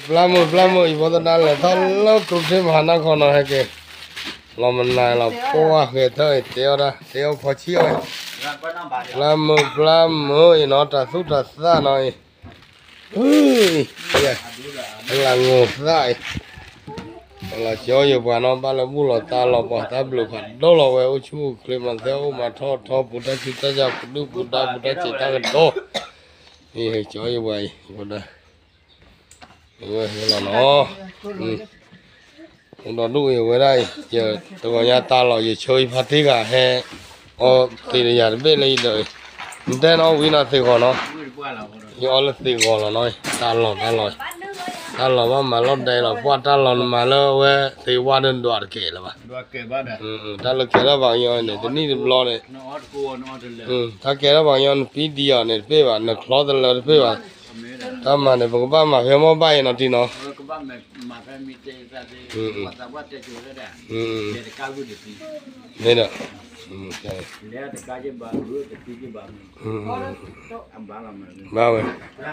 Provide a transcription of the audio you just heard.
ပျၢ်မုၣ် ပျၢ်မုၣ် ယဖိသဒါလဲၤထီၣ်လၢကရူၢ်ထံမဟါနၢ်ခီနီၤ ဟဲက့ၤ လီၤမနုၤလီၤ ပှၢ်ဂဲၤထၢၣ်အံၤ တဲအီၣ်ဒၣ် တဲအီၣ်ဖီဆံၣ်အီၣ်အံၤ ပျၢ်မုၣ် ပျၢ်မုၣ်အံၤနီၤ တၢ်သူၣ်တၢ်သၣ်နီၤအံၤ အလၤငိၤသၣ်အံၤ လီၤကၠီယပှၤနီၤ ဘၣ်လၢဘူၣ်လီၤသးလီၤပှၤ တၢ်ဘျုးဖးဒိၣ်လီၤဝဲ အိၣ်ဆူၣ်အိၣ်ချ့ မၤသဲအိၣ်မၤထီၣ်ထီ ပူၤတၢ်စုတၢ်ယၢ် ပူၤဒုၣ်ပူၤဒါ ပူၤတၢ်စံးတၢ်ကတိၤ အံၤ ကၠီယပှၤအံၤ ဝဲလီၤနီၤ ဒီးဒူၣ်အံၤဝဲဒၣ်အံၤ ယတဂီၤညါတၢ်လီၢ် ယဆၢယဖါတံၢ်ဂၤဟဲ အီသံးဒီးယၤတဘ့ၣ်လၢယဒၢးအံၤ နတဲနအီၣ်ဝံၤနီၤသ့ၣ်ဂီၤနီၤ ယအီလၢသ့ၣ်ဂီၤလီၤနီၤ တၢ်လီၢ်တၢ်လီၢ် တၢ်လီၢ်ဘၣ်မၤလီၢ်ဒဲးလီၤ ပှၢ်တၢ်လီၢ်နမၤလၢဝဲသ့ၣ်ဝါဒၢးဒွးတကဲးလၢၤဘၣ် တၢ်လၢကဲထီၣ်ပှၤကညီန့ၣ် တနံၣ်တဘျီန့ၣ် တၢ်ကဲထီၣ်ပှၤကညီနပံဒံအီၤန့ၣ်တပ့ၢ်ဘၣ် နချီတလၢတပ့ၢ်ဘၣ် တၢ်မၤန့ၣ် ပကဘၣ်မၤဖဲမီၢ်ဘၣ်အံၤနီၤတံၢ်နီၤ မ့ၢ်ဒီး ဘၣ်ဝဲ